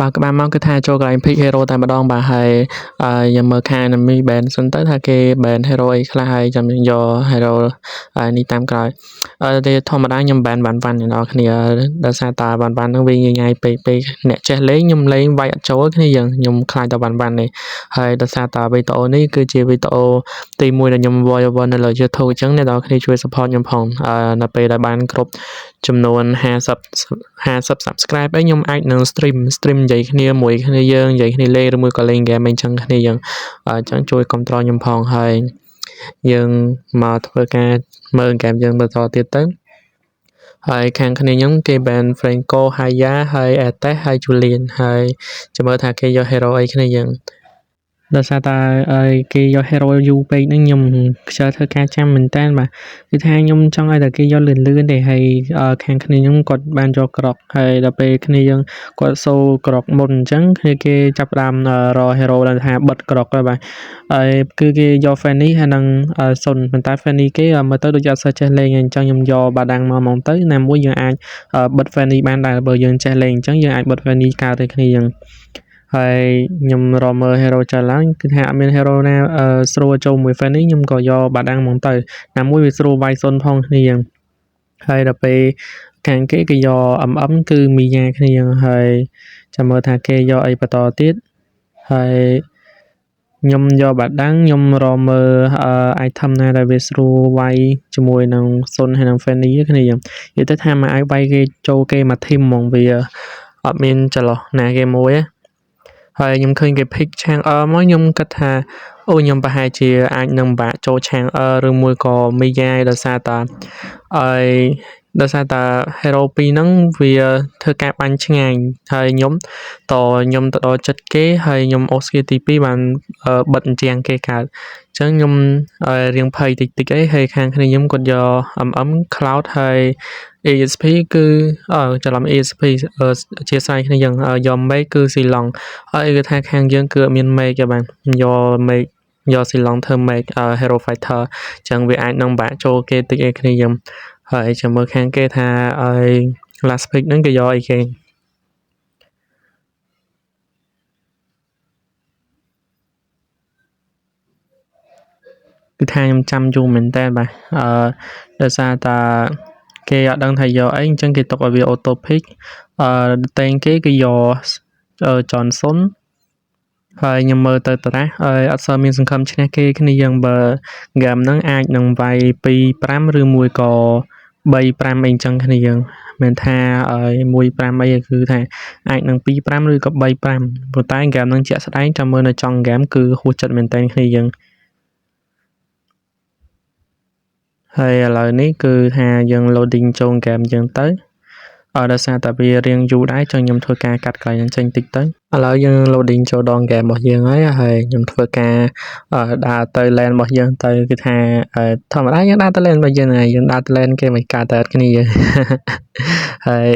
បាទក្បាលមកគឺថាចូលកន្លែង pick hero តែម្ដងបាទហើយយើងមើលខាង enemy ban សិនទៅថាគេ ban hero អីខ្លះហើយចាំយើងយក hero នេះតាមក្រោយតែធម្មតាខ្ញុំ ban វ៉ាន់វ៉ាន់អ្នកនរគ្នាដោយសារតាវ៉ាន់វ៉ាន់ហ្នឹងវាងាយងាយពេកពេកអ្នកចេះលេងខ្ញុំលេងវាយអត់ចូលគ្នាយើងខ្ញុំខ្លាចតែវ៉ាន់វ៉ាន់នេះហើយដោយសារតាវីដេអូនេះគឺជាវីដេអូទី1ដែលខ្ញុំ voice over នៅលើ YouTube អញ្ចឹងអ្នកនរគ្នាជួយ support ខ្ញុំផងនៅពេលដែលបានគ្រប់ចំនួន50 subscribe អីខ្ញុំអាចនឹង stream និយាយគ្នាមួយគ្នាយើងនិយាយគ្នាលេងឬមួយក៏លេង game អីចឹងគ្នាយើងអញ្ចឹងជួយគ្រប់គ្រងខ្ញុំផងហើយយើងមកធ្វើការមើល game យើងបន្តទៀតទៅហើយខាងគ្នាខ្ញុំគេ ban Franco Haya ហើយ Ates ហើយ Julian ហើយចាំមើលថាគេយក hero អីគ្នាយើងដោយសារតែគេយក hero យូរពេកហ្នឹងខ្ញុំខ្ជិលធ្វើការចាំមែនតើបាទគឺថាខ្ញុំចង់ឲ្យតែគេយកលឿនលឿនទេហើយខាងគ្នាខ្ញុំគាត់បានយកក្រកហើយដល់ពេលគ្នាយើងគាត់សូក្រកមុនអញ្ចឹងគ្នាគេចាប់ផ្ដើមរក hero ដែលថាបិទក្រកហើយបាទហើយគឺគេយក Fanny ហើយនឹងសុនប៉ុន្តែ Fanny គេមើលទៅដូចអត់សូវចេះលេងអញ្ចឹងខ្ញុំយកបាដាំងមកហ្មងទៅណាមួយយើងអាចបិទ Fanny បានដែរបើយើងចេះលេងអញ្ចឹងយើងអាចបិទ Fanny កើតទៅគ្នាយើងហើយខ្ញុំរកមើល hero ចាស់ឡើងគឺថាអត់មាន hero ណាស្រួលចូលមួយ Fanny ខ្ញុំក៏យកបាដាំងហ្មងទៅណាមួយវាស្រួលវាយសុនផងគ្នាយើងហើយដល់ពេលខាងគេគេយក MM គឺមីយ៉ាគ្នាយើងហើយចាំមើលថាគេយកអីបន្តទៀតហើយខ្ញុំយកបាដាំងខ្ញុំរកមើល item ណាដែលវាស្រួលវាយជាមួយនឹងសុនហើយនឹង Fanny គ្នាយើងនិយាយទៅថាមកឲ្យវាយគេចូលគេមួយ team ហ្មងវាអត់មានចន្លោះណាគេមួយទេហើយខ្ញុំឃើញគេ pick ឆាងអមកខ្ញុំគិតថាអូខ្ញុំប្រហែលជាអាចនឹងបាក់ចូលឆាងអឬមួយក៏មីយ៉ាដោយសារតាហើយដោយសារតា hero ពីរហ្នឹងវាធ្វើការបាញ់ឆ្ងាយហើយខ្ញុំតខ្ញុំទៅដល់ចិត្តគេហើយខ្ញុំអូស skill ទី2បានបិទអញ្ចាំងគេកើតអញ្ចឹងខ្ញុំរៀងភ័យតិចតិចអីហើយខាងគ្នាខ្ញុំគាត់យក MM Cloud ហើយ ASP គឺច្រឡំ ASP អធិស្ឋានគ្នាយើងយក Make គឺស៊ីឡង់ហើយគេថាខាងយើងគឺអត់មាន Make ទេបាទយក Make យកស៊ីឡង់ធ្វើ Make Hero Fighter អញ្ចឹងវាអាចនឹងបាក់ចូលគេតិចអីគ្នាយើងហើយចាំមើលខាងគេថាឲ្យ last pick ហ្នឹងគេយកអីគេគឺថាខ្ញុំចាំយូរមែនតើបាទអឺដោយសារតាគេអត់ដឹងថាយកអីអញ្ចឹងគេទុកឲ្យវា auto pick អឺតែងគេគឺយក Johnson ហើយខ្ញុំមើលទៅតារាហើយអត់សូវមានសង្ឃឹមឈ្នះគេគ្នាយើងបើហ្គេមហ្នឹងអាចនឹងវាយ2 5ឬមួយក៏3 5អីចឹងគ្នាយើងមិនថា1 5អីគឺថាអាចនឹង2 5ឬក៏3 5ប៉ុន្តែហ្គេមហ្នឹងជាក់ស្ដែងចាំមើលនៅចុងហ្គេមគឺហួសចិត្តមែនតើគ្នាយើងហើយឥឡូវនេះគឺថាយើង loading ចូលហ្គេមយើងទៅអឺដោយសារតែវារៀងយូរដែរចឹងខ្ញុំធ្វើការកាត់កន្លែងហ្នឹងចេញតិចទៅឥឡូវយើង loading ចូលដល់ហ្គេមរបស់យើងហើយហើយខ្ញុំធ្វើការដើរទៅ lane របស់យើងទៅគឺថាធម្មតាយើងដើរទៅ lane របស់យើងហើយយើងដើរទៅ lane គេមិនកើតតែគ្នាយើងហើយ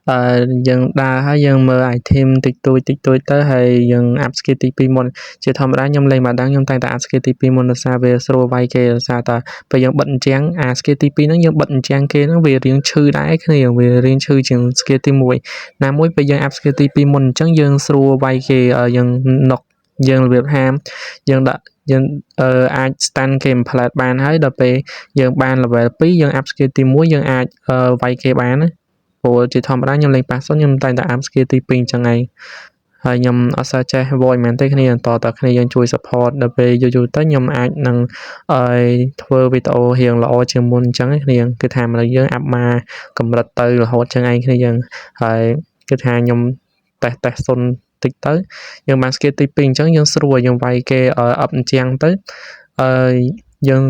អឺយើងដើរហើយយើងមើល item តិចតួចតិចតួចទៅហើយយើង up skill ទី2មុនជាធម្មតាខ្ញុំលេងបាដាំងខ្ញុំតែងតែ up skill ទី2មុនដោយសារវាស្រួលវាយគេដោយសារតែពេលយើងបិទអញ្ចាំងអា skill ទី2ហ្នឹងយើងបិទអញ្ចាំងគេហ្នឹងវារៀងឈឺដែរគ្នាវារៀងឈឺជាង skill ទី1ណាមួយពេលយើង up skill ទី2មុនអញ្ចឹងយើងស្រួលវាយគេយើង knock យើងរបៀបថាយើងដាក់យើងអាច stand គេផ្លែតបានហើយដល់ពេលយើងបាន level 2យើង up skill ទី1យើងអាចវាយគេបានណាព្រោះជាធម្មតាខ្ញុំលេងប៉ាសុនខ្ញុំតែងតែ up skill ទី2អញ្ចឹងឯងហើយខ្ញុំអត់សូវចេះ voice មែនទេគ្នាតតគ្នាយើងជួយ support ដល់ពេលយូរយូរទៅខ្ញុំអាចនឹងឲ្យធ្វើវីដេអូរៀងល្អជាងមុនអញ្ចឹងគ្នាគឺថាមនុស្សយើងអាប់មកកម្រិតទៅរហូតចឹងឯងគ្នាយើងហើយគឺថាខ្ញុំតេស្តតេស្តសុនតិចទៅយើងបាន skill ទី2អញ្ចឹងយើងស្រួលយើងវាយគេអឹបអញ្ចឹងទៅហើយយើង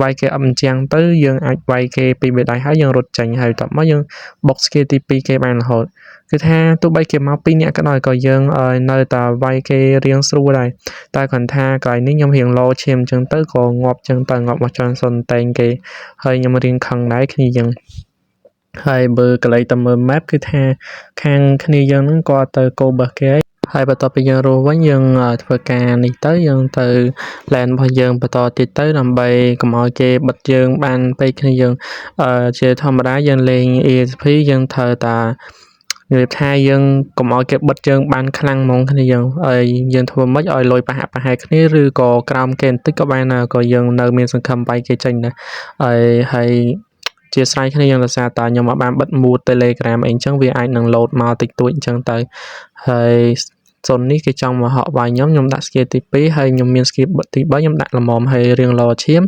វាយគេអឹបអញ្ចឹងទៅយើងអាចវាយគេពីបេដៃហើយយើងរត់ចេញហើយតមកយើងបុក skill ទី2គេបានរហូតគឺថាទោះបីគេមក2នាក់ក៏ដោយក៏យើងនៅតែវាយគេរៀងស្រួលដែរតែគ្រាន់ថាកន្លែងនេះខ្ញុំរៀងលោឈាមអញ្ចឹងទៅក៏ងាប់អញ្ចឹងទៅងាប់មកចន់សុនតែងគេហើយខ្ញុំរៀងខឹងដែរគ្នាយើងហើយបើកន្លែងតែមើល map គឺថាខាងគ្នាយើងហ្នឹងគាត់ទៅគោបោះគេហើយបន្ទាប់ពីយើងរស់វិញយើងធ្វើការនេះទៅយើងទៅ lane របស់យើងបន្តទៀតទៅដើម្បីកុំឲ្យគេបិទយើងបានពេកគ្នាយើងជាធម្មតាយើងលេង ESP យើងត្រូវតា និយាយថាយើងកុំឲ្យគេបិទយើងបានខ្លាំងហ្មងគ្នាយើងហើយយើងធ្វើម៉េចឲ្យលុយប្រហាក់ប្រហែលគ្នាឬក៏ក្រោមគេបន្តិចក៏បានដែរក៏យើងនៅមានសង្ឃឹមវាយគេចេញដែរហើយហើយជាស្រ័យគ្នាយើងដោយសារតែខ្ញុំអត់បានបិទ mode Telegram អីអញ្ចឹងវាអាចនឹង load មកតិចតួចអញ្ចឹងទៅហើយសុននេះគេចង់មកហក់វាយខ្ញុំខ្ញុំដាក់ skill ទី2ហើយខ្ញុំមាន skill ទី3ខ្ញុំដាក់ល្មមហើយរៀងលោឈាម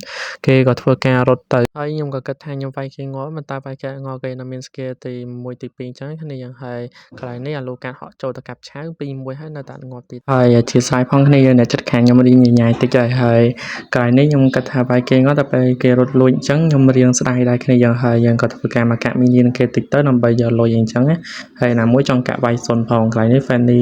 គេក៏ធ្វើការរត់ទៅហើយខ្ញុំក៏គិតថាខ្ញុំវាយគេងាប់មិនតែវាយគេងាប់គេនៅមាន skill ទី1ទី2អញ្ចឹងគ្នាយ៉ាងហើយកន្លែងនេះអាលូកាត់ហក់ចូលទៅកាប់ឆៅ2 1ហើយនៅតែងាប់ទៀតហើយអធិស្ឋានផងគ្នាយើងអ្នកចិត្តខាងខ្ញុំរៀងញញ៉ៃតិចហើយហើយកន្លែងនេះខ្ញុំគិតថាវាយគេងាប់តែពេលគេរត់លួចអញ្ចឹងខ្ញុំរៀងស្ដាយដែរគ្នាយ៉ាងហើយយើងក៏ធ្វើការមកកាក់minion គេតិចទៅដើម្បីយកលុយអញ្ចឹងណាហើយណាមួយចង់កាក់វាយសុនផងកន្លែងនេះ Fanny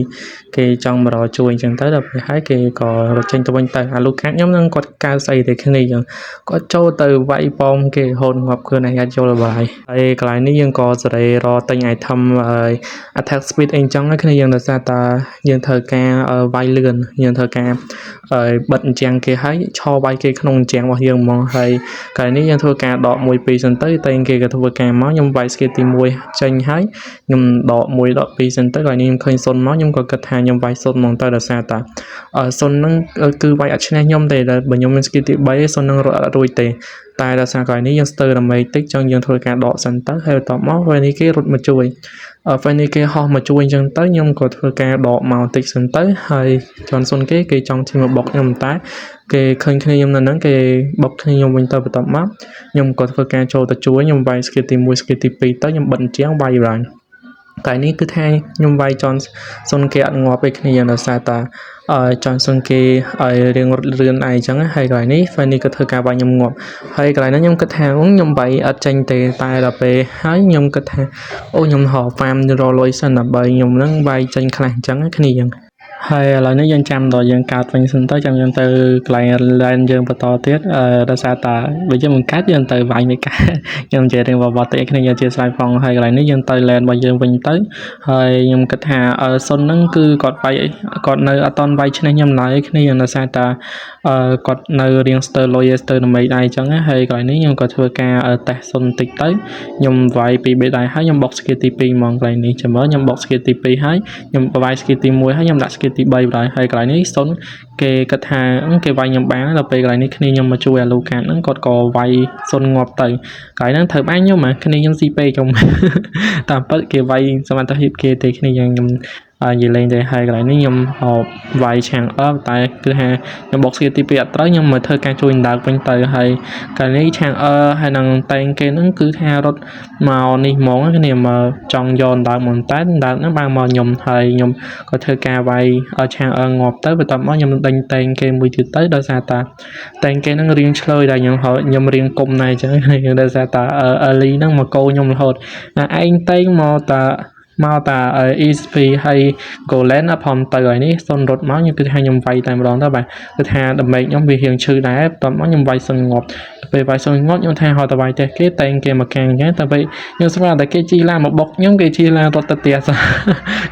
គេចង់មករកជួយអញ្ចឹងទៅដល់ពេលហើយគេក៏រត់ចេញទៅវិញទៅអាលូកាត់ខ្ញុំនឹងគាត់កៅស្អីទេគ្នាអញ្ចឹងគាត់ចូលទៅវាយប៉មគេរហូតងាប់ខ្លួនឯងអាចយល់បាយហើយកន្លែងនេះយើងក៏សេរីរកទិញ item ហើយ attack speed អីអញ្ចឹងគ្នាយើងដោយសារតាយើងត្រូវការវាយលឿនយើងត្រូវការបិទអញ្ចឹងគេហើយឈរវាយគេក្នុងអញ្ចឹងរបស់យើងហ្មងហើយកន្លែងនេះយើងធ្វើការដក1 2សិនទៅតែគេក៏ធ្វើការមកខ្ញុំវាយ skill ទី1ចេញហើយខ្ញុំដក1ដក2សិនទៅកន្លែងនេះខ្ញុំឃើញសុនមកខ្ញុំក៏គិតថាខ្ញុំវាយសុនហ្មងទៅដោយសារតាសុនហ្នឹងគឺវាយអត់ឈ្នះខ្ញុំទេបើខ្ញុំមាន skill ទី3សុនហ្នឹងរត់អត់រួចទេតែដោយសារកន្លែងនេះយើងស្ទើរដើម្បីតិចចង់យើងធ្វើការដកសិនទៅហើយបន្ទាប់មកពេលនេះគេរត់មកជួយពេលនេះគេហោះមកជួយអញ្ចឹងទៅខ្ញុំក៏ធ្វើការដកមកតិចសិនទៅហើយចន់សុនគេគេចង់ជិះមកបុកខ្ញុំតែគេឃើញគ្នាខ្ញុំនៅហ្នឹងគេបុកគ្នាខ្ញុំវិញទៅបន្ទាប់មកខ្ញុំក៏ធ្វើការចូលទៅជួយខ្ញុំវាយ skill ទី1 skill ទី2ទៅខ្ញុំបិទជាងវាយឡើងកន្លែងនេះគឺថាខ្ញុំវាយចន់សុនគេអត់ងាប់ឯគ្នាដោយសារតាចន់សុនគេឲ្យរៀងរត់លឿនឯងអញ្ចឹងហើយកន្លែងនេះ Fanny ក៏ធ្វើការវាយខ្ញុំងាប់ហើយកន្លែងហ្នឹងខ្ញុំគិតថាខ្ញុំវាយអត់ចេញទេតែដល់ពេលហើយខ្ញុំគិតថាអូខ្ញុំរក farm រកលុយសិនដើម្បីខ្ញុំហ្នឹងវាយចេញខ្លះអញ្ចឹងគ្នាអញ្ចឹងហើយឥឡូវនេះយើងចាំដល់យើងកើតវិញសិនទៅចាំយើងទៅកន្លែង lane យើងបន្តទៀតអឺដោយសារតាបើយើងមិនកើតយើងទៅវាយមិនកើតខ្ញុំនិយាយរឿងបបតិគ្នាយើងជាស្រ័យផងហើយកន្លែងនេះយើងទៅ lane របស់យើងវិញទៅហើយខ្ញុំគិតថាសុនហ្នឹងគឺគាត់វាយគាត់នៅអត់តន់វាយឈ្នះខ្ញុំឡើយគ្នាដោយសារតាអឺគាត់នៅរៀងស្ទើរលុយស្ទើរដើម្បីដែរអញ្ចឹងហើយកន្លែងនេះខ្ញុំក៏ធ្វើការតេស្តសុនតិចទៅខ្ញុំវាយពី3ដៃហើយខ្ញុំបុក skill ទី2ហ្មងកន្លែងនេះចាំមើលខ្ញុំបុក skill ទី2ហើយខ្ញុំវាយ skill ទី1ហើយខ្ញុំដាក់ skill ទី3បណ្ដោយហើយកន្លែងនេះសុនគេគិតថាគេវាយខ្ញុំបានដល់ពេលកន្លែងនេះគ្នាខ្ញុំមកជួយអាលូកាតហ្នឹងគាត់ក៏វាយសុនងាប់ទៅកន្លែងហ្នឹងត្រូវបានខ្ញុំហ่ะគ្នាខ្ញុំស៊ីពេកខ្ញុំតាមពិតគេវាយសមត្ថភាពគេទេគ្នាយ៉ាងខ្ញុំនិយាយលេងទេហើយកន្លែងនេះខ្ញុំហូបវាយឆាំងអើតែគឺថាខ្ញុំបុក skill ទី2អត់ត្រូវខ្ញុំមកធ្វើការជួយដើកវិញទៅហើយកន្លែងនេះឆាំងអឺហើយនឹងតែងគេហ្នឹងគឺថារត់មកនេះហ្មងគ្នាមកចង់យកដើមមកតែដើមហ្នឹងបានមកខ្ញុំហើយខ្ញុំក៏ធ្វើការវាយឆាំងអឺងាប់ទៅបន្ទាប់មកខ្ញុំដេញតែងគេមួយទៀតទៅដោយសារតាតែងគេហ្នឹងរៀងឆ្លើយដែរខ្ញុំខ្ញុំរៀងគុំដែរអញ្ចឹងដោយសារតា early ហ្នឹងមកកោខ្ញុំរហូតឯងតែងមកតាមកតា ESP ហើយ Golan អត់ព្រមទៅហើយនេះសុនរត់មកខ្ញុំគឺថាខ្ញុំវាយតែម្ដងទៅបាទគឺថាដើម្បីខ្ញុំវារៀងឈឺដែរបន្ទាប់មកខ្ញុំវាយសុនងាប់ពេលវាយសុនងាប់ខ្ញុំថាហៅទៅវាយផ្ទះគេតែងគេមកកាំងអញ្ចឹងតែពេលខ្ញុំស្មានតែគេជីឡានមកបុកខ្ញុំគេជីឡានរត់ទៅផ្ទះសោះ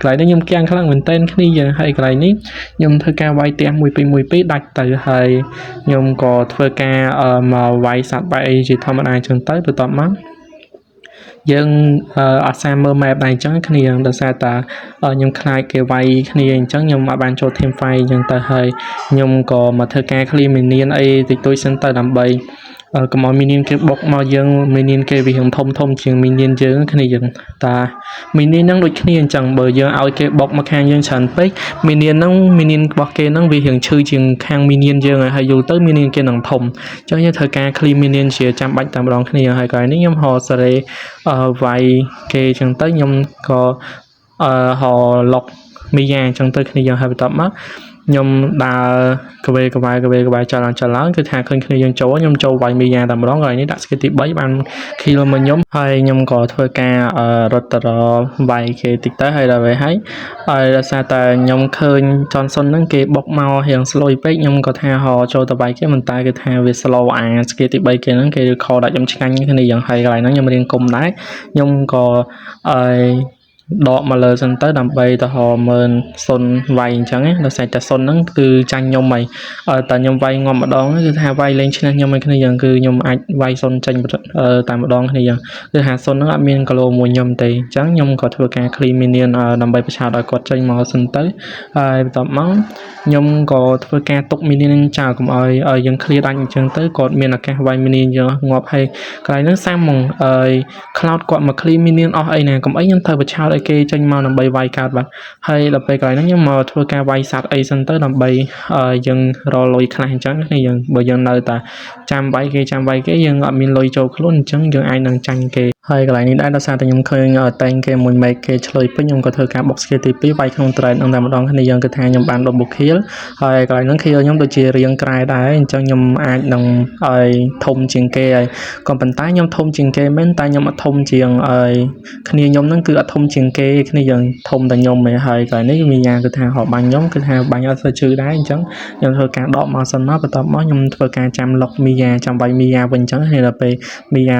កន្លែងនេះខ្ញុំគាំងខ្លាំងមែនទែនគ្នាយើងហើយកន្លែងនេះខ្ញុំធ្វើការវាយផ្ទះ1 2 1 2ដាច់ទៅហើយខ្ញុំក៏ធ្វើការមកវាយសត្វវាយអីជាធម្មតាអញ្ចឹងទៅបន្ទាប់មកយើងអត់សាមើល map ដែរអញ្ចឹងគ្នាដោយសារតាខ្ញុំខ្លាចគេវាយគ្នាអញ្ចឹងខ្ញុំអត់បានចូល team fight អញ្ចឹងទៅហើយខ្ញុំក៏មកធ្វើការ clear minion អីតិចតួចសិនទៅដើម្បីកុំឲ្យ minion គេបុកមកយើង minion គេវារៀងធំធំជាង minion យើងគ្នាយើងតា minion ហ្នឹងដូចគ្នាអញ្ចឹងបើយើងឲ្យគេបុកមកខាងយើងច្រើនពេក minion ហ្នឹង minion របស់គេហ្នឹងវារៀងឈឺជាងខាង minion យើងហើយយូរទៅ minion គេនឹងធំអញ្ចឹងយើងត្រូវការ clear minion ជាចាំបាច់តែម្ដងគ្នាហើយកន្លែងនេះខ្ញុំហៅសេរីវាយគេអញ្ចឹងទៅខ្ញុំក៏អឺហៅលុកមីយ៉ាអញ្ចឹងទៅគ្នាយើងហើយបន្ទាប់មកខ្ញុំដើរកវេកវ៉ែកវេកវ៉ែចលឡើងចលឡើងគឺថាឃើញគ្នាយើងចូលខ្ញុំចូលវាយមីយ៉ាតែម្ដងកន្លែងនេះដាក់ skill ទី3បាន kill មកខ្ញុំហើយខ្ញុំក៏ធ្វើការរត់ទៅរវាយគេតិចទៅហើយដល់ពេលហើយហើយដោយសារតែខ្ញុំឃើញ Johnson ហ្នឹងគេបុកមករៀង slow ពេកខ្ញុំក៏ថាហៅចូលទៅវាយគេមិនតែគឺថាវា slow អា skill ទី3គេហ្នឹងគេ recall ដាក់ខ្ញុំឆ្ងាញ់គ្នាយ៉ាងហើយកន្លែងហ្នឹងខ្ញុំរៀងគុំដែរខ្ញុំក៏អឺ ដកមកលើសិនទៅដើម្បីទៅហមើលសុនវាយអញ្ចឹងណាដោយសារតែសុនហ្នឹងគឺចាញ់ខ្ញុំហើយតែខ្ញុំវាយងាប់ម្ដងគឺថាវាយលេងឈ្នះខ្ញុំឲ្យគ្នាយ៉ាងគឺខ្ញុំអាចវាយសុនចេញតែម្ដងគ្នាយ៉ាងគឺថាសុនហ្នឹងអត់មានគីឡូមួយខ្ញុំទេអញ្ចឹងខ្ញុំក៏ធ្វើការ clean minion ដើម្បីប្រឆាតឲ្យគាត់ចេញមកសិនទៅហើយបន្ទាប់មកខ្ញុំក៏ធ្វើការទុក minion នឹងចោលកុំឲ្យយើង clear ដាច់អញ្ចឹងទៅគាត់មានឱកាសវាយ minion យើងងាប់ហើយកន្លែងហ្នឹងសាំហ្មងហើយ Claude គាត់មក clear minion អស់អីណាកុំអីខ្ញុំត្រូវបញ្ឆោតឲ្យគេចេញមកដើម្បីវាយកើតបាទហើយដល់ពេលកន្លែងហ្នឹងខ្ញុំមកធ្វើការវាយសัตว์អីសិនទៅដើម្បីយើងរកលុយខ្លះអញ្ចឹងគ្នាយើងបើយើងនៅតែចាំវាយគេចាំវាយគេយើងអត់មានលុយចូលខ្លួនអញ្ចឹងយើងអាចនឹងចាញ់គេហើយកន្លែងនេះដែរដោយសារតែខ្ញុំឃើញតែងគេមួយ make គេឆ្លើយពេញខ្ញុំក៏ធ្វើការបុក skill ទី2វាយក្នុង trade ហ្នឹងតែម្ដងគ្នាយើងគឺថាខ្ញុំបាន double kill ហើយកន្លែងហ្នឹង kill ខ្ញុំដូចជារៀងក្រែដែរអញ្ចឹងខ្ញុំអាចនឹងឲ្យធំជាងគេហើយក៏ប៉ុន្តែខ្ញុំធំជាងគេមែនតែខ្ញុំអត់ធំជាងឲ្យគ្នាខ្ញុំហ្នឹងគឺអត់ធំជាងគេគ្នាយើងធំតែខ្ញុំឯងហើយកន្លែងនេះមីយ៉ាគឺថារកបាញ់ខ្ញុំគឺថាបាញ់អត់សូវឈឺដែរអញ្ចឹងខ្ញុំធ្វើការដកមកសិនមកបន្ទាប់មកខ្ញុំធ្វើការចាំលុកមីយ៉ាចាំវាយមីយ៉ាវិញអញ្ចឹងហើយដល់ពេលមីយ៉ា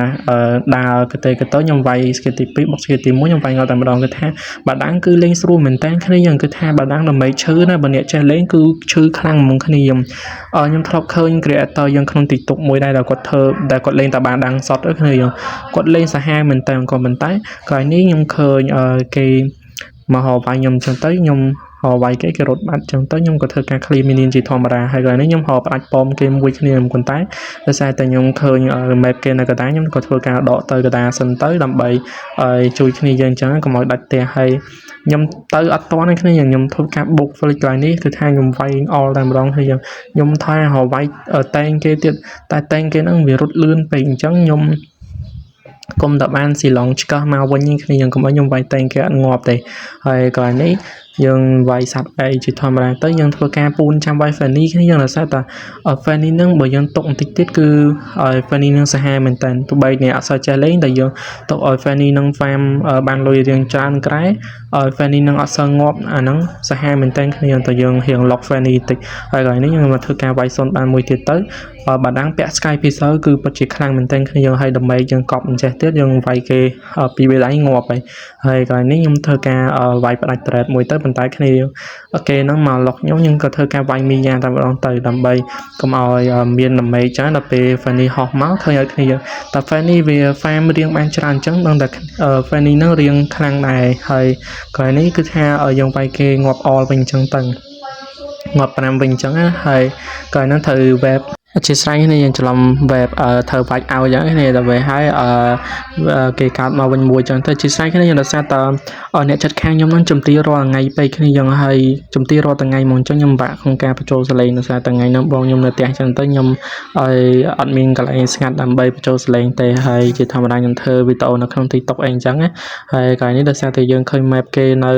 ដើរកទេកទៅខ្ញុំវាយ skill ទី2បុក skill ទី1ខ្ញុំវាយងាប់តែម្ដងគឺថាបាដាំងគឺលេងស្រួលមែនតើគ្នាយើងគឺថាបាដាំងដើម្បីឈឺណាបើអ្នកចេះលេងគឺឈឺខ្លាំងហ្មងគ្នាយើងខ្ញុំធ្លាប់ឃើញ creator យើងក្នុង TikTok មួយដែរដែលគាត់ធ្វើដែលគាត់លេងតែបាដាំងសតទៅគ្នាយើងគាត់លេងសាហាវមែនតើក៏ប៉ុន្តែកន្លែងនេះខ្ញុំឃើញគេមកហៅវាយខ្ញុំអញ្ចឹងទៅខ្ញុំហៅវាយគេគេរត់បាត់អញ្ចឹងទៅខ្ញុំក៏ធ្វើការ clear minion ជាធម្មតាហើយកន្លែងនេះខ្ញុំហៅផ្ដាច់ប៉មគេមួយគ្នាប៉ុន្តែដោយសារតែខ្ញុំឃើញ map គេនៅកណ្ដាលខ្ញុំក៏ធ្វើការដកទៅកណ្ដាលសិនទៅដើម្បីឲ្យជួយគ្នាយើងអញ្ចឹងកុំឲ្យដាច់ផ្ទះហើយខ្ញុំទៅអត់តន់គ្នាខ្ញុំធ្វើការបុក flick កន្លែងនេះគឺថាខ្ញុំវាយ all តែម្ដងហើយខ្ញុំថារកវាយតែងគេទៀតតែតែងគេហ្នឹងវារត់លឿនពេកអញ្ចឹងខ្ញុំកុំតែបានស៊ីឡុងឆ្កឹះមកវិញគ្នាយើងកុំឲ្យខ្ញុំវាយតែងគេអត់ងាប់ទេហើយកន្លែងនេះយើងវាយសัตว์អីជាធម្មតាទៅយើងធ្វើការពូនចាំវាយ Fanny គ្នាយើងដោយសារតែ Fanny នឹងបើយើងទុកបន្តិចទៀតគឺឲ្យ Fanny នឹងសាហាវមែនតើទោះបីអ្នកអត់សូវចេះលេងតែយើងទុកឲ្យ Fanny នឹង farm បានលុយរៀងច្រើនក្រែឲ្យ Fanny នឹងអត់សូវងាប់អាហ្នឹងសាហាវមែនតើគ្នាតែយើងរៀង lock Fanny តិចហើយកន្លែងនេះយើងមកធ្វើការវាយសុនបានមួយទៀតទៅបើដាំងពាក់ Sky Piercer គឺពិតជាខ្លាំងមែនទែនគ្នាយើងឲ្យដើម្បីយើងកប់អញ្ចេះទៀតយើងវាយគេពីរដៃងាប់ហើយហើយកន្លែងនេះខ្ញុំធ្វើការវាយផ្ដាច់ trade មួយទៅប៉ុន្តែគ្នាគេហ្នឹងមកលុកខ្ញុំខ្ញុំក៏ធ្វើការវាយមីយ៉ាតែម្ដងទៅដើម្បីកុំឲ្យមាន damage ច្រើនដល់ពេល Fanny ហោះមកឃើញឲ្យគ្នាតែ Fanny វា farm រៀងបានច្រើនអញ្ចឹងដឹងតែ Fanny ហ្នឹងរៀងខ្លាំងដែរហើយកន្លែងនេះគឺថាយើងវាយគេងាប់ all វិញអញ្ចឹងទៅងាប់5វិញអញ្ចឹងណាហើយកន្លែងហ្នឹងត្រូវ web អធិស្ឋានគ្នាយើងច្រឡំ web ត្រូវបាច់ឲ្យអញ្ចឹងគ្នាដល់ពេលហើយអឺគេកើតមកវិញមួយអញ្ចឹងទៅអធិស្ឋានគ្នាយើងដោយសារតអ្នកចិត្តខាងខ្ញុំនឹងជំទារាល់ថ្ងៃពេកគ្នាយើងហើយជំទារាល់ថ្ងៃហ្មងអញ្ចឹងខ្ញុំបាក់ក្នុងការបញ្ចូលសលេងដោយសារតែថ្ងៃហ្នឹងបងខ្ញុំនៅផ្ទះអញ្ចឹងទៅខ្ញុំឲ្យអត់មានកន្លែងស្ងាត់ដើម្បីបញ្ចូលសលេងទេហើយជាធម្មតាខ្ញុំធ្វើវីដេអូនៅក្នុង TikTok អីអញ្ចឹងណាហើយកន្លែងនេះដោយសារតែយើងឃើញ map គេនៅ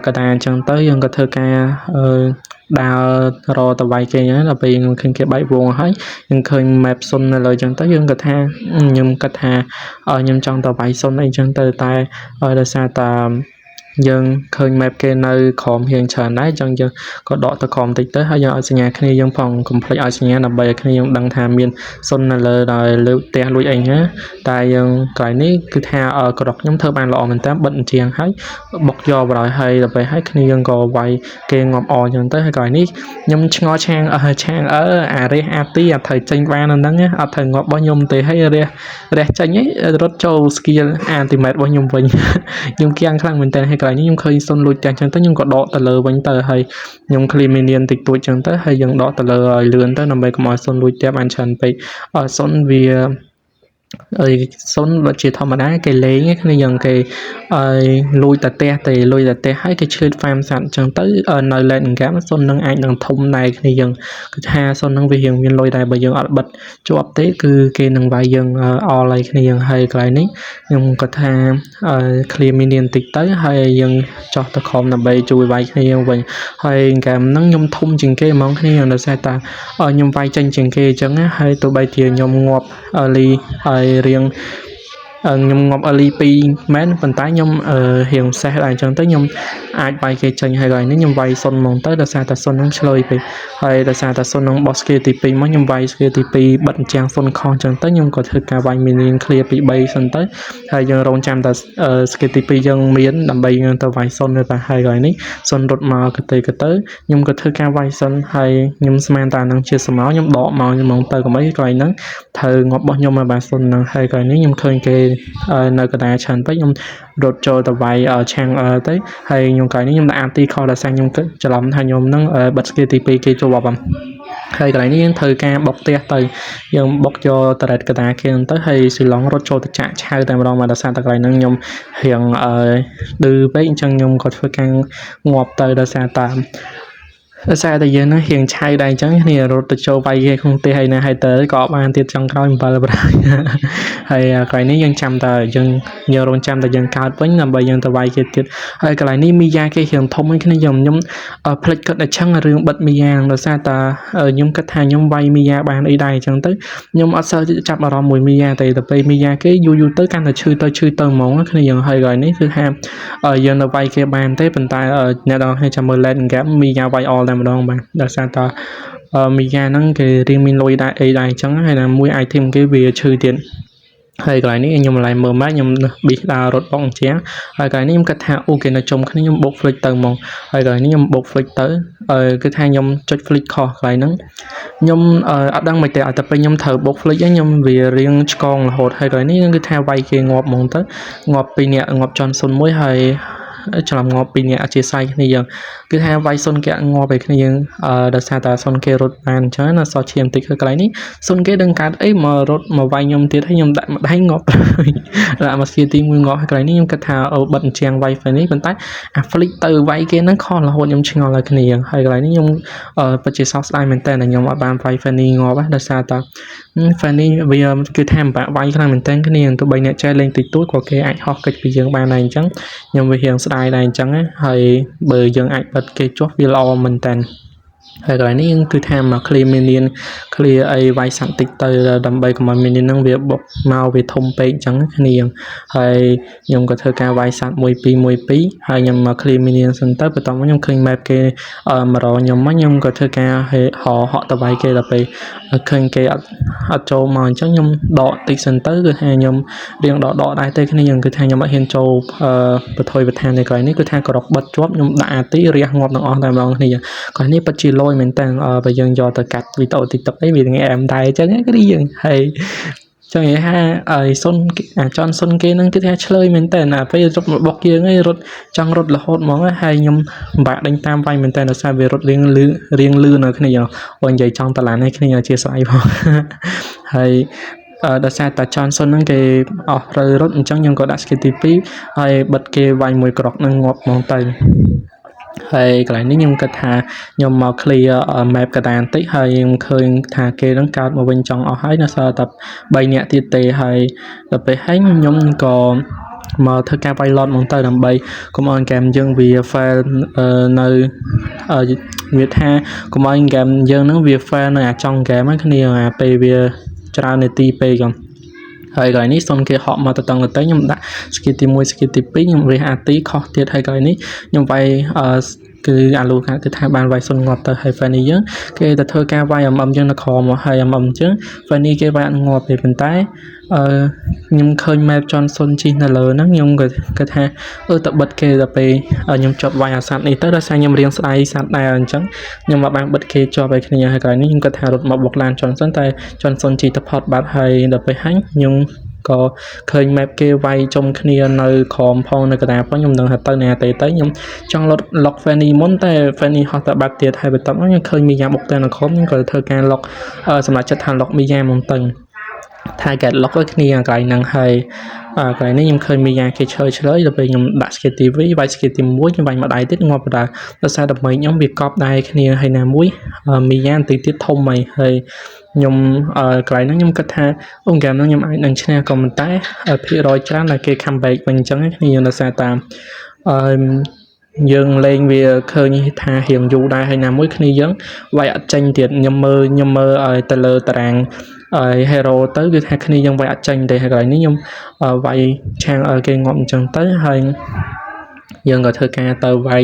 កណ្ដាលអញ្ចឹងទៅយើងក៏ធ្វើការអឺដើររតវាយគេហ្នឹងដល់ពេលយើងឃើញគេបែកវងហើយយើងឃើញ map សុននៅលើអញ្ចឹងទៅយើងក៏ថាខ្ញុំគិតថាខ្ញុំចង់ទៅវាយសុនអីអញ្ចឹងទៅតែដោយសារតែយើងឃើញ map គេនៅក្រោមរៀងច្រើនដែរអញ្ចឹងយើងក៏ដកទៅក្រោមតិចទៅហើយយើងឲ្យសញ្ញាគ្នាយើងផងកុំភ្លេចឲ្យសញ្ញាដើម្បីឲ្យគ្នាយើងដឹងថាមានសុននៅលើដោយលើផ្ទះលួចអីណាតែយើងកន្លែងនេះគឺថាក្រកខ្ញុំធ្វើបានល្អមែនតើបិទអញ្ជាងហើយបុកយកបណ្ដោយហើយដល់ពេលហើយគ្នាយើងក៏វាយគេងាប់អអញ្ចឹងទៅហើយកន្លែងនេះខ្ញុំឆ្ងល់ឆាងអឺឆាងអឺអារះអាទីអត់ត្រូវចេញបាននៅហ្នឹងអត់ត្រូវងាប់របស់ខ្ញុំទេហើយរះរះចេញឯងរត់ចូល skill ultimate របស់ខ្ញុំវិញខ្ញុំគៀងខ្លាំងមែនតើហើយកន្លែងនេះខ្ញុំឃើញសុនលួចផ្ទះអញ្ចឹងទៅខ្ញុំក៏ដកទៅលើវិញទៅហើយខ្ញុំ clear minion តិចតួចអញ្ចឹងទៅហើយយើងដកទៅលើឲ្យលឿនទៅដើម្បីកុំឲ្យសុនលួចផ្ទះបានច្រើនពេកសុនវាអីសុនបើជាធម្មតាគេលេងគ្នាយើងគេឲ្យលួចតែផ្ទះទេលួចតែផ្ទះហើយគេឆ្លៀត farm សត្វអញ្ចឹងទៅនៅ late game សុននឹងអាចនឹងធំដែរគ្នាយើងគឺថាសុននឹងវារៀងមានលុយដែរបើយើងអត់បិទជាប់ទេគឺគេនឹងវាយយើងអល់ហើយគ្នាយើងហើយកន្លែងនេះខ្ញុំក៏ថា clear minion តិចទៅហើយយើងចោះទៅខំដើម្បីជួយវាយគ្នាយើងវិញហើយហ្គេមហ្នឹងខ្ញុំធំជាងគេហ្មងគ្នាដោយសារតាខ្ញុំវាយចេញជាងគេអញ្ចឹងណាហើយទោះបីជាខ្ញុំងាប់លីហើយរៀង ខ្ញុំងាប់ early 2មែនប៉ុន្តែខ្ញុំរៀងសេះដែរអញ្ចឹងទៅខ្ញុំអាចវាយគេចេញហើយកន្លែងនេះខ្ញុំវាយសុនហ្មងទៅដោយសារតែសុនហ្នឹងឆ្លើយពេកហើយដោយសារតែសុនហ្នឹងបោះ skill ទី2មកខ្ញុំវាយ skill ទី2បិទអញ្ចាំងសុនខុសអញ្ចឹងទៅខ្ញុំក៏ធ្វើការវាយ minion clear ពី3សិនទៅហើយយើងរងចាំតែ skill ទី2យើងមានដើម្បីយើងទៅវាយសុនទៅហើយកន្លែងនេះសុនរត់មកកទៅកទៅខ្ញុំក៏ធ្វើការវាយសុនហើយខ្ញុំស្មានតែនឹងជាសមោខ្ញុំដកមកហ្មងទៅកុំអីកន្លែងហ្នឹងត្រូវងាប់របស់ខ្ញុំឲ្យបានសុនហ្នឹងហើយកន្លែងនេះខ្ញុំឃើញគេនៅកណ្ដាលច្រើនពេកខ្ញុំរត់ចូលទៅវាយឆាំងទៅហើយខ្ញុំកន្លែងនេះខ្ញុំដាក់អាទីខុសដោយសារខ្ញុំច្រឡំថាខ្ញុំហ្នឹងបិទ skill ទី2គេជាប់ហើយកន្លែងនេះយើងត្រូវការបុកផ្ទះទៅយើងបុកយកតរ៉េតកដាគេហ្នឹងទៅហើយស៊ីឡុងរត់ចូលទៅចាក់ឆៅតែម្ដងមកដោយសារតែកន្លែងហ្នឹងខ្ញុំរៀងឌឺពេកអញ្ចឹងខ្ញុំក៏ធ្វើការងាប់ទៅដោយសារតែយើងហ្នឹងរៀងឆៅដែរអញ្ចឹងគ្នារត់ទៅចូលវាយគេក្នុងផ្ទះហើយណាហើយទៅក៏បានទៀតចុងក្រោយ7ប្រាហើយកន្លែងនេះយើងចាំតែយើងយើងរងចាំតែយើងកើតវិញដើម្បីយើងទៅវាយគេទៀតហើយកន្លែងនេះមីយ៉ាគេរៀងធំហ្នឹងគ្នាខ្ញុំខ្ញុំភ្លេចគិតតែឆឹងរឿងបិទមីយ៉ាដោយសារតែខ្ញុំគិតថាខ្ញុំវាយមីយ៉ាបានអីដែរអញ្ចឹងទៅខ្ញុំអត់សូវចាប់អារម្មណ៍មួយមីយ៉ាទេទៅពេលមីយ៉ាគេយូរយូរទៅកាន់តែឈឺទៅឈឺទៅហ្មងគ្នាយើងហើយកន្លែងនេះគឺថាយើងនៅវាយគេបានទេប៉ុន្តែអ្នកនរគ្នាចាំមើល late game មីយ៉ាវាយ all តែម្ដងបាទដោយសារតែមីយ៉ាហ្នឹងគេរៀងមានលុយដែរអីដែរអញ្ចឹងហើយណាមួយ item គេវាឈឺទៀតហើយកន្លែងនេះខ្ញុំម្ល៉េះមើលមកខ្ញុំប៊ីសដើររត់បងជាងហើយកន្លែងនេះខ្ញុំគិតថាអូគេនៅជុំគ្នាខ្ញុំបុក flick ទៅហ្មងហើយកន្លែងនេះខ្ញុំបុក flick ទៅគឺថាខ្ញុំចុច flick ខុសកន្លែងហ្នឹងខ្ញុំអត់ដឹងមិនទេឲ្យតែពេលខ្ញុំត្រូវបុក flick ខ្ញុំវារៀងឆ្កងរហូតហើយកន្លែងនេះគឺថាវាយគេងាប់ហ្មងទៅងាប់ពីរនាក់ងាប់ចន់សុនមួយហើយច្រឡំងាប់ពីរនាក់អធិស្ឋានគ្នាយើងគឺថាវាយសុនគេងាប់ឲ្យគ្នាយើងដោយសារតែសុនគេរត់បានអញ្ចឹងណាសល់ឈាមតិចគឺកន្លែងនេះសុនគេដឹងកើតអីមករត់មកវាយខ្ញុំទៀតហើយខ្ញុំដាក់ម្ដាយងាប់ដាក់មកស្គីទី1ងាប់ហើយកន្លែងនេះខ្ញុំគិតថាអូបិទអញ្ចឹងវាយ Fanny ប៉ុន្តែអា flick ទៅវាយគេហ្នឹងខុសរហូតខ្ញុំឆ្ងល់ឲ្យគ្នាហើយកន្លែងនេះខ្ញុំពិតជាសោកស្ដាយមែនតើខ្ញុំអត់បានវាយ Fanny ងាប់ដោយសារតែ Fanny វាគឺថាពិបាកវាយខ្លាំងមែនតើគ្នាទោះបីអ្នកចេះលេងតិចតួចក៏គេអាចហោះកិច្ចពីយើងបានដែរអញ្ចឹងខ្ញុំវារៀងស្ដាយដែរអញ្ចឹងណាហើយបើយើងអាចបិទគេជាប់វាល្អមែនតើហើយកន្លែងនេះយើងគឺថាមក clear minion clear អីវាយសត្វតិចទៅដើម្បីកុំឲ្យ minion ហ្នឹងវាបុកមកវាធំពេកអញ្ចឹងគ្នាហើយខ្ញុំក៏ធ្វើការវាយសត្វ1 2 1 2ហើយខ្ញុំមក clear minion សិនទៅបន្ទាប់មកខ្ញុំឃើញ map គេមករកខ្ញុំមកខ្ញុំក៏ធ្វើការហហក់ទៅវាយគេដល់ពេលឃើញគេអត់អត់ចូលមកអញ្ចឹងខ្ញុំដកតិចសិនទៅគឺថាខ្ញុំរៀងដកដកដែរទេគ្នាយើងគឺថាខ្ញុំអត់ហ៊ានចូលបថុយបឋាននៅកន្លែងនេះគឺថាក្រកបិទជាប់ខ្ញុំដាក់អាទីរះងាប់ទាំងអស់តែម្ដងគ្នាកន្លែងនេះពិតជាលយមែនតើបើយើងយកទៅកាត់វីដេអូ TikTok អីវាងាយអែមដែរអញ្ចឹងគឺយើងហើយចង់និយាយថាឲ្យសុនអាចន់សុនគេនឹងគឺថាឆ្លើយមែនតើណាពេលរត់មកបុកយើងឯងរត់ចង់រត់រហូតហ្មងហើយខ្ញុំពិបាកដេញតាមវាយមែនតើដោយសារវារត់រៀងលឿនរៀងលឿននៅគ្នាអូនិយាយចង់តឡានឲ្យគ្នាអធិស្ឋានផងហើយដោយសារតា Johnson ហ្នឹងគេអស់ផ្លូវរត់អញ្ចឹងខ្ញុំក៏ដាក់ skill ទី2ហើយបិទគេវាយមួយក្រកហ្នឹងងាប់ហ្មងទៅហើយកន្លែងនេះខ្ញុំគិតថាខ្ញុំមក clear map កដានបន្តិចហើយខ្ញុំឃើញថាគេនឹងកើតមកវិញចង់អស់ហើយនៅសល់តែ3នាក់ទៀតទេហើយដល់ពេលហើយខ្ញុំក៏មកធ្វើការវាយ lord ហ្មងទៅដើម្បីកុំឲ្យហ្គេមយើងវា fail នៅវាថាកុំឲ្យហ្គេមយើងហ្នឹងវា fail នៅអាចុងហ្គេមហ្នឹងគ្នាអាពេលវាច្រើននាទីពេកហើយកន្លែងនេះសុនគេហក់មកទៅតឹងទៅខ្ញុំដាក់ skill ទី1 skill ទី2ខ្ញុំរះអាទីខុសទៀតហើយកន្លែងនេះខ្ញុំវាយគឺអាលូកាគឺថាបានវាយសុនងាប់ទៅហើយ Fanny យើងគេទៅធ្វើការវាយ MM យើងនៅក្រោមមកហើយ MM អញ្ចឹង Fanny គេវាយអត់ងាប់ទេប៉ុន្តែអឺខ្ញុំឃើញ map Johnson ជិះនៅលើហ្នឹងខ្ញុំក៏គិតថាអឺទៅបិទគេដល់ពេលខ្ញុំជាប់វាយអាសត្វនេះទៅដោយសារខ្ញុំរៀងស្ដាយសត្វដែរអញ្ចឹងខ្ញុំមកបានបិទគេជាប់ឲ្យគ្នាហើយកន្លែងនេះខ្ញុំគិតថារត់មកបុកឡាន Johnson តែ Johnson ជិះទៅផុតបាត់ហើយដល់ពេលហាញ់ខ្ញុំក៏ឃើញ map គេវាយជុំគ្នានៅក្រោមផងនៅកណ្ដាលផងខ្ញុំមិនដឹងថាទៅណាទេទៅខ្ញុំចង់លុត lock Fanny មុនតែ Fanny ហោះទៅបាត់ទៀតហើយបន្ទាប់មកខ្ញុំឃើញមីយ៉ាបុកទៅនៅក្រោមខ្ញុំក៏ធ្វើការ lock សម្រាប់ចិត្តថា lock មីយ៉ាមកទៅ target lock ឲ្យគ្នាកន្លែងហ្នឹងហើយកន្លែងនេះខ្ញុំឃើញមីយ៉ាគេឆ្លើយឆ្លើយដល់ពេលខ្ញុំដាក់ skill ទី2វាយ skill ទី1ខ្ញុំវាយមួយដៃទៀតងាប់បណ្ដោយដោយសារដើម្បីខ្ញុំវាកប់ដែរគ្នាហើយណាមួយមីយ៉ាបន្តិចទៀតធំហើយហើយខ្ញុំកន្លែងហ្នឹងខ្ញុំគិតថាអូហ្គេមហ្នឹងខ្ញុំអាចនឹងឈ្នះក៏ប៉ុន្តែភាគរយច្រើនដែលគេ comeback វិញអញ្ចឹងគ្នាដោយសារតាមអឺយើងលេងវាឃើញថារៀងយូរដែរហើយណាមួយគ្នាយើងវាយអត់ចេញទៀតខ្ញុំមើលខ្ញុំមើលឲ្យទៅលើតារាង ហើយ hero ទៅគឺថាគ្នាយើងវាយអត់ចេញទេហើយកន្លែងនេះខ្ញុំវាយឆាងឲ្យគេងាប់អញ្ចឹងទៅហើយយើងក៏ធ្វើការទៅវាយ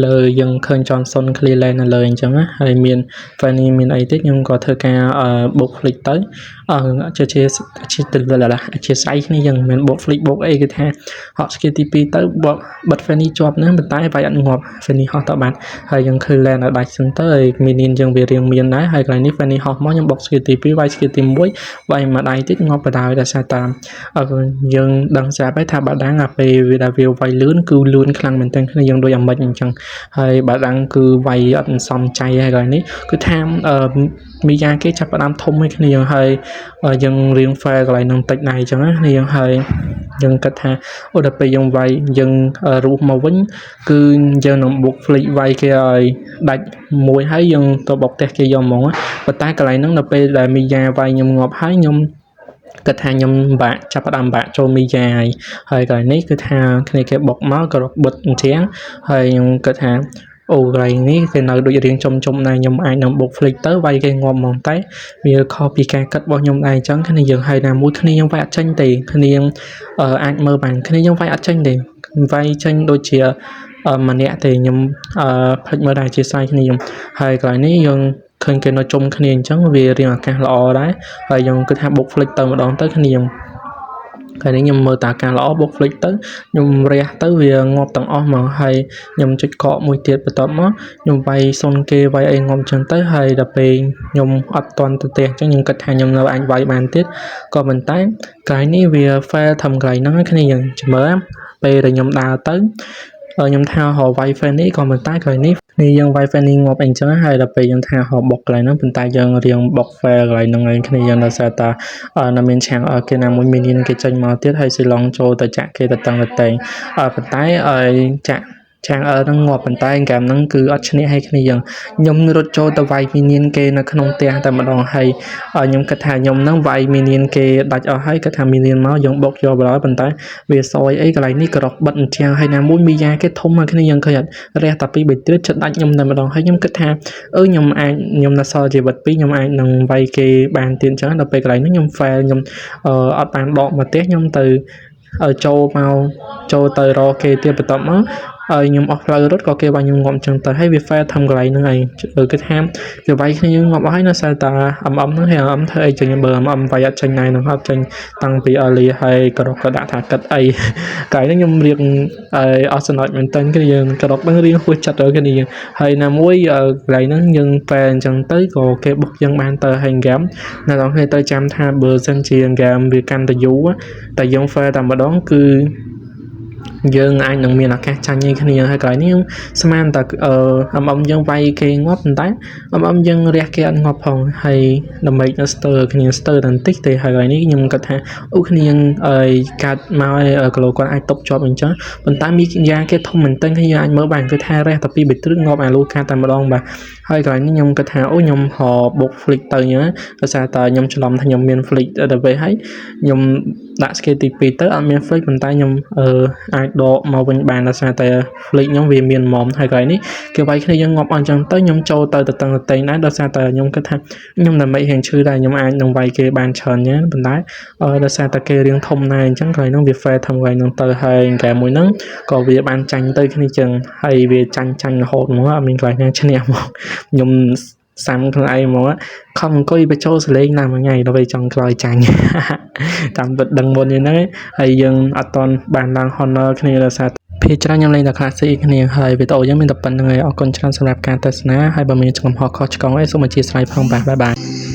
លើយើងឃើញ Johnson clear lane នៅលើអញ្ចឹងណាហើយមាន Fanny មានអីទៀតខ្ញុំក៏ធ្វើការបុក flick ទៅអឺជាជាជាអធិស្ឋានគ្នាយើងមិនមែនបុក flick បុកអីគឺថាហក់ skill ទី2ទៅបកបិទ Fanny ជាប់ណាប៉ុន្តែវាយអត់ងាប់ Fanny ហោះទៅបាត់ហើយយើងឃើញ lane ឲ្យដាច់ចឹងទៅហើយ minion យើងវារៀងមានដែរហើយកន្លែងនេះ Fanny ហោះមកខ្ញុំបុក skill ទី2វាយ skill ទី1វាយមួយដៃទៀតងាប់បដ ாய் ដោយសារតាមយើងដឹងស្រាប់ហើយថាបាដាំងអាពេលវាដែលវាវាយលឿនគឺលឿនខ្លាំងមែនទែនគ្នាយើងដូចអាម៉ិចអញ្ចឹងហើយបាដាំងគឺវាយអត់សំចៃហើយកន្លែងនេះគឺថាមីយ៉ាគេចាប់ផ្ដើមធំឲ្យគ្នាយើងហើយយើងរៀង fail កន្លែងហ្នឹងតិចដែរអញ្ចឹងណាគ្នាយើងហើយយើងគិតថាអូដល់ពេលយើងវាយយើងរស់មកវិញគឺយើងនឹងបុក flick វាយគេឲ្យដាច់មួយហើយយើងទៅបុកផ្ទះគេយកហ្មងប៉ុន្តែកន្លែងហ្នឹងនៅពេលដែលមីយ៉ាវាយខ្ញុំងាប់ហើយខ្ញុំគិតថាខ្ញុំបាក់ចាប់ផ្ដើមបាក់ចូលមីយ៉ាហើយហើយកន្លែងនេះគឺថាគ្នាគេបុកមកក៏បិទអញ្ចឹងហើយខ្ញុំគិតថាអូកន្លែងនេះគេនៅដូចរៀងជុំជុំដែរខ្ញុំអាចនឹងបុក flick ទៅវាយគេងាប់ហ្មងតែវាខុសពីការគិតរបស់ខ្ញុំដែរអញ្ចឹងគ្នាយើងហើយណាមួយគ្នាយើងវាយអត់ចេញទេគ្នាយើងអាចមើលបានគ្នាយើងវាយអត់ចេញទេវាយចេញដូចជាម្នាក់ទេខ្ញុំអឺភ្លេចមើលដែរជាស្រ័យគ្នាខ្ញុំហើយកន្លែងនេះយើងឃើញគេនៅជុំគ្នាអញ្ចឹងវារៀងឱកាសល្អដែរហើយខ្ញុំគិតថាបុក flick ទៅម្ដងទៅគ្នាថ្ងៃនេះខ្ញុំមើលតាការល្អបុក flick ទៅខ្ញុំរះទៅវាងាប់ទាំងអស់ហ្មងហើយខ្ញុំចុចកកមួយទៀតបន្ទាប់មកខ្ញុំវាយសុនគេវាយអីងាប់អញ្ចឹងទៅហើយដល់ពេលខ្ញុំអត់ទាន់ទៅផ្ទះអញ្ចឹងខ្ញុំគិតថាខ្ញុំនៅអាចវាយបានទៀតក៏ប៉ុន្តែកន្លែងនេះវា fail ធំកន្លែងហ្នឹងគ្នាយើងចាំមើលពេលដែលខ្ញុំដើរទៅខ្ញុំថារកវាយ Fanny ក៏ប៉ុន្តែកន្លែងនេះគ្នាយើងវាយ Fanny ងាប់អីចឹងហើយដល់ពេលយើងថារកបុកកន្លែងហ្នឹងប៉ុន្តែយើងរៀងបុក fail កន្លែងហ្នឹងឯងគ្នាយើងដោយសារតានៅមានឆាំងគេណាមួយ minion គេចេញមកទៀតហើយស៊ីឡុងចូលទៅចាក់គេទៅតឹងទៅតែងប៉ុន្តែឲ្យចាក់ឆាងអឺហ្នឹងងាប់ប៉ុន្តែហ្គេមហ្នឹងគឺអត់ឈ្នះឲ្យគ្នាយើងខ្ញុំរត់ចូលទៅវាយ minion គេនៅក្នុងផ្ទះតែម្ដងហើយខ្ញុំគិតថាខ្ញុំហ្នឹងវាយ minion គេដាច់អស់ហើយគិតថា minion មកយើងបុកយកបណ្ដោយប៉ុន្តែវាសយអីកន្លែងនេះក៏រកបិទអញ្ចឹងហើយណាមួយមីយ៉ាគេធំមកគ្នាយើងឃើញអត់រះតែពីរបីត្រិតចិត្តដាច់ខ្ញុំតែម្ដងហើយខ្ញុំគិតថាអឺខ្ញុំអាចខ្ញុំនៅសល់ជីវិតពីរខ្ញុំអាចនឹងវាយគេបានទៀតអញ្ចឹងដល់ពេលកន្លែងនេះខ្ញុំ fail ខ្ញុំអត់បានដកមកផ្ទះខ្ញុំទៅចូលមកចូលទៅរកគេទៀតបន្ទាប់មកហើយខ្ញុំអស់ផ្លូវរត់ក៏គេវាយខ្ញុំងាប់អញ្ចឹងទៅហើយវា fail ធ្វើកន្លែងហ្នឹងឯងគឺថាគេវាយគ្នាយើងងាប់អស់ហើយនៅសល់តែ MM ហ្នឹងហើយ MM ធ្វើអីចេញបើ MM វាយអត់ចេញណែហ្នឹងអត់ចេញតាំងពី early ហើយក៏ក៏ដាក់ថាគិតអីកន្លែងហ្នឹងខ្ញុំរៀងឲ្យអស់សំណើចមែនតើគឺយើងក៏ហ្នឹងរៀងហួសចិត្តទៅគ្នាហើយណាមួយកន្លែងហ្នឹងយើង fail អញ្ចឹងទៅក៏គេបុកយើងបានទៅហើយហ្គេមអ្នកនរគ្នាត្រូវចាំថាបើសិនជាហ្គេមវាកាន់តែយូរតែយើង fail តែម្ដងគឺយើងអាចនឹងមានឱកាសចាញ់ឯគ្នាហើយកន្លែងនេះស្មានតែអឺ MM យើងវាយគេងាប់ប៉ុន្តែ MM យើងរះគេអត់ងាប់ផងហើយដើម្បីនៅស្ទើរគ្នាស្ទើរតែបន្តិចទេហើយកន្លែងនេះខ្ញុំគិតថាអូគ្នាអើយកាត់មកឲ្យគីឡូគាត់អាចតុបជាប់អញ្ចឹងប៉ុន្តែមានយ៉ាងគេធំមែនទែនខ្ញុំអាចមើលបានគឺថារះតែពីបិទ្រឹងាប់អាលូកាតែម្ដងបាទហើយកន្លែងនេះខ្ញុំគិតថាអូខ្ញុំហបុក flick ទៅអញ្ចឹងដោយសារតែខ្ញុំច្រឡំថាខ្ញុំមាន flick ទៅពេលហើយខ្ញុំដាក់ skill ទី2ទៅអត់មាន flick ប៉ុន្តែខ្ញុំអឺអាចដកមកវិញបានដោយសារតែ flick ខ្ញុំវាមានមុំហើយកន្លែងនេះគេវាយគ្នាយើងងាប់អស់អញ្ចឹងទៅខ្ញុំចូលទៅទៅតឹងតេងដែរដោយសារតែខ្ញុំគិតថាខ្ញុំដើម្បីរៀងឈឺដែរខ្ញុំអាចនឹងវាយគេបានច្រើនចឹងប៉ុន្តែដោយសារតែគេរៀងធំណែអញ្ចឹងកន្លែងហ្នឹងវា fair ធំកន្លែងហ្នឹងទៅហើយហ្គេមមួយហ្នឹងក៏វាបានចាញ់ទៅគ្នាចឹងហើយវាចាញ់ចាញ់រហូតហ្មងអត់មានកន្លែងណាឈ្នះហ្មងខ្ញុំសាំខ្លួនឯងហ្មងខំអង្គុយបញ្ចូលសលេងណាមួយថ្ងៃដល់ពេលចង់ក្រោយចាញ់តាមពិតដឹងមុនហ្នឹងហើយយើងអត់តន់បានឡើង honor គ្នាដោយសារភាគច្រើនខ្ញុំលេងតែ classic គ្នាហើយវីដេអូយើងមានតែប៉ុណ្្នឹងហើយអរគុណច្រើនសម្រាប់ការទស្សនាហើយបើមានកំហុសខុសឆ្គងអីសូមអធ្យាស្រ័យផងបាទ bye bye.